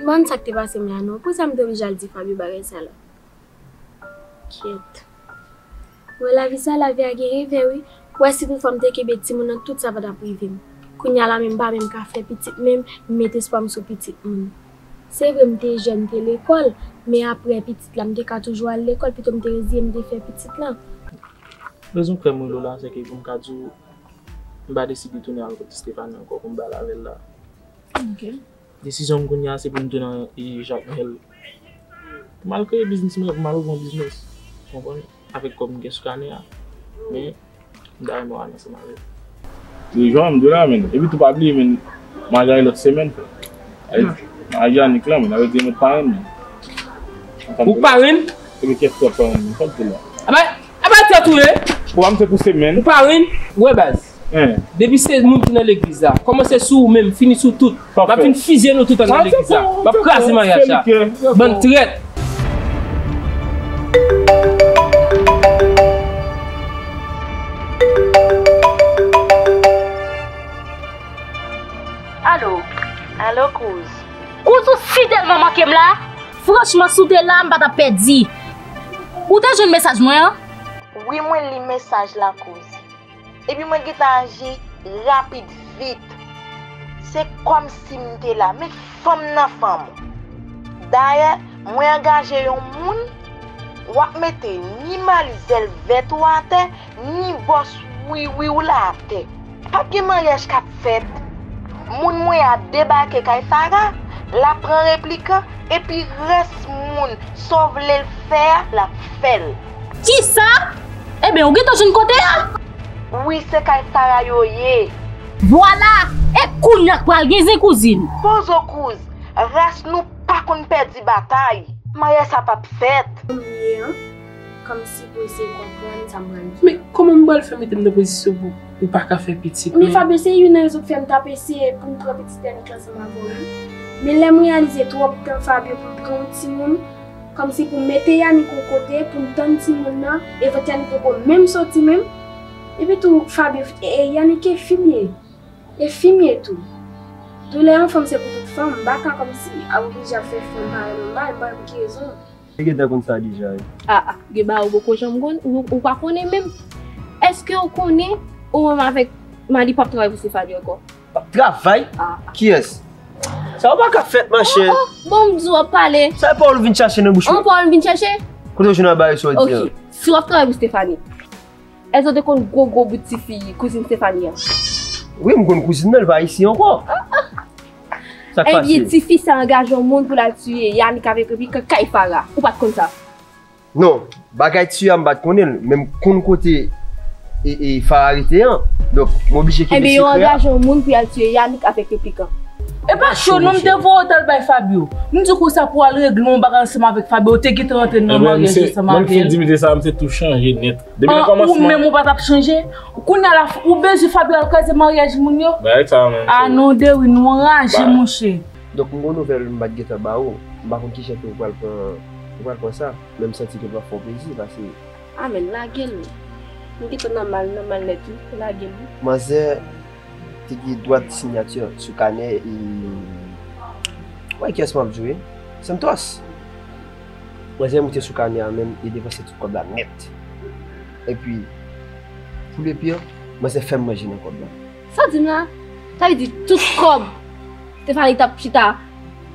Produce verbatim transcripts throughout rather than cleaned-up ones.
M pa konn sa k te pase m la non. Poukisa m te oblije al di Fabio bagay sa la? Kyèt. Wè lavi sa, lavi a gen revè wi. Wè si toutfwa m te kenbe timoun nan, tout sa pa t ap rive m. Kounye a la menm m pa menm ka fè pitit menm, m met espwa m sou pitit moun. Se vre m te jèn, m te lekòl, men apre pitit la m te ka toujou al lekòl, pito m te reziye m te fè pitit la. Rezon k fè m rele w la, se ke pou m ka di w, m pa deside tounen al kot Stephanie ankò pou m pale avè l la. Ok. Desizyon m kounye a se pou m tounen e, Jacmel. Pou m al kreye biznis mwen, pou m al ouvri yon biznis. Ou konprann? Avèk kòb m gen sou kanè a. Men, m ta renmen w al ansanm avè l. Li jwenn m di w la, men. Epi tou pa bliye, men, maryaj lòt semèn, frè. Maryaj Yannick la, men, avèk di mwen parenn li. Ou parenn? Epi kèk fwa parenn li, fòk di la. Aba, aba tèt ou ye. Pwogram se pou semèn. Ou parenn? Wè baz. Depi se moun ki nan legliz la, kòmanse sou ou menm, fini sou tout. M ap vin fizye nou tout anndan legliz la. M ap kraze maryaj sa. Bann trèt. Alo. Alo, kouz. Kouz, ou si tèlman manke m la. Franchman, si w te la, m pa t ap pèdi. Ou te jwenn mesaj mwen an? Wi, mwen li mesaj la, kouz. Epi mwen gentan aji rapid vit. Se kòmsi m te la, men fanm nan fanm. Dayè, mwen angaje yon moun, w ap mete ni malizèl vèt ou atè, ni bòs wiwi w la atè. P ap gen maryaj k ap fèt. Moun mwen a debake kay Farah, l ap pran replikan, epi rès moun, sa w vle l fè a, l ap fè l. Kisa? Ebyen, ou gentan jwenn kote a? Wi, se kay Farah yo ye. Vwala! E kounye a k pral gen zen kouzin. Poze w kouz, ras nou pa konn pèdi batay. Maryaj sa p ap fèt. Kòmsi pou eseye konprann sa m pral di. Men kòman m pral fè mete m nan pozisyon pou ou pa ka fè pitit? Men Fabio, se youn nan rezon k fè m t ap eseye pou m pran pitit Yannick ansanm avè w wi. Men lè m reyalize twòp tan Fabio pou m pran yon timoun, kòmsi pou m mete Yannick yon kote, pou m tann timoun nan, evantyèlman poko menm soti menm. Epi tou, Fabio, e, e, Yannick e fi m ye. E fi m ye tou. Doulè yon fanm se pou tout fanm, m pa ka kòmsi a oblije ap fè fanm pa renmen m, m pa, m pa konn ki rezon. Li gentan konn sa deja wi. A, a, gen bagay ou poko janm konn, ou, ou pa konnen menm. Èske ou konnen ou menm avèk Mali p ap travay pou Stéphanie ankò? P ap travay? A, a. Kiyès? Sa yo pa ka fèt, machè. Oh, oh, bon, m di w ap pale. Sa e pawòl ou vin chache nan bouch mwen? An pawòl m vin chache? Kote w jwenn anba yo sa w di an? Ok, si w ap travay pou Stéphanie, èske w te konn gwo gwo bout tifi kouzin Stéphanie an? Wi, m konn kouzin nan, li pa isi ankò. Sa k pase? Ebyen, tifi sa angaje yon moun pou l al tiye Yannick avèk replikan kay Farah. Ou pa t konn sa? Non, bagay tiye a m pa t konnen l, men m konn kote e, e, Farah rete an. Donk, m oblije kenbe sekrè a. Ebyen, yo angaje yon moun pou y al tiye Yannick avèk replikan. E pa cho non, m te voye w t al bay Fabio. M di konsa pou w al regle yon bagay ansanm avèk Fabio, ou te gentan rantre nan maryaj ansanm avè l. Ebyen, mwen fin di misye sa, misye tou chanje nèt. Depi nan kòmansman. Ou menm ou pa t ap chanje. Kounye a la, ou bezwen Fabio al kraze maryaj moun yo? Bagay sa menm. A non, Derwin, nou anraje, monchè. Donk, m gon nouvèl m pa t gentan ba ou. M pa konn kijan ke ou pral pran, ou pral pran sa. Men m santi ke l pral fè w plezi, paske. A, men lage l. M gentan nan mal, nan mal nèt, wi. Lage l, wi. Manzè te gen dwa sinyati sou kanè e. Wè kiyès m ap jwe? Santos. Manzè moute sou kanè a menm e depanse tout kòb la nèt. Epi, pou le pire, manzè fè m manje nan kòb la. Sa w di m la? Sa vle di tout kòb Stéphanie t ap chita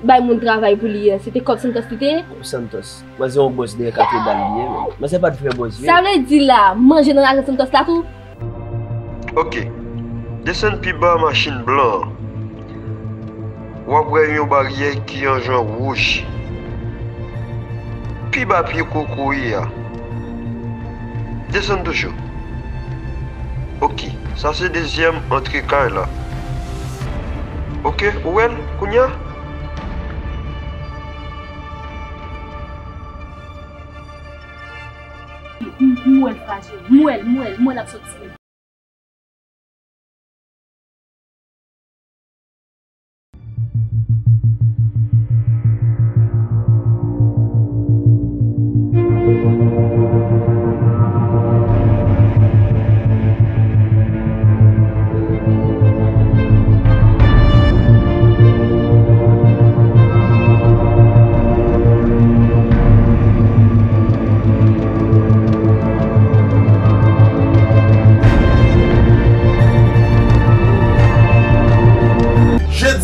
bay moun travay pou li an, se te kòb Santos li te ye? Kòb Santos. Manzè yon bòs dèyè katedral li ye, men. Manzè pa t vrè bòs vre. Sa vle di la, manje nan lajan Santos la tou? Ok. Desann pi ba machin blan an. W ap wè yon baryè ki an jan wouj. Pi ba pye kokoye a. Desann toujou. Ok, sa se dezyèm antre kay la. Ok, ou wè l kounya? M, m wè l fraje. M wè l, m wè l, m wè l ap soti.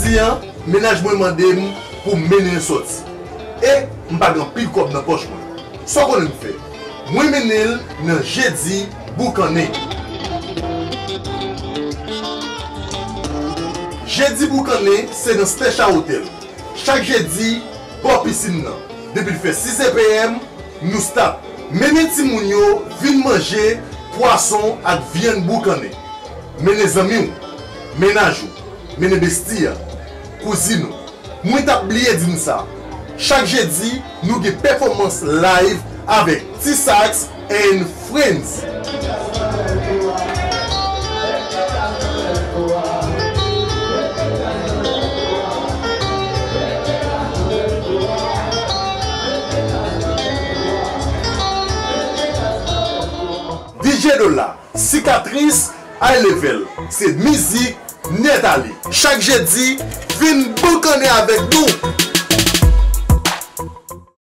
Jedi a, mennaj mwen mande m pou m mennen l sòti. E m pa gen anpil kòb nan pòch mwen. Sa w konnen m fè? Mwen mennen l nan Jedi Boukannen. Jedi Boukannen se nan Stècha Hotel. Chak jedi, bò pisin nan. Depi l fè sis e p m, nou start. Mennen timoun yo vin manje pwason ak vyann boukannen. Mennen zanmi w, mennaj ou, mennen besti a, kouzin ou. Mwen t ap bliye di n sa. Chak jedi, nou gen pèfòmans live avèk T-Sax and Friends. D J Dola, Sikatris, High Level, se mizik nèt ale. Chak jedi, vin boukannen avèk nou.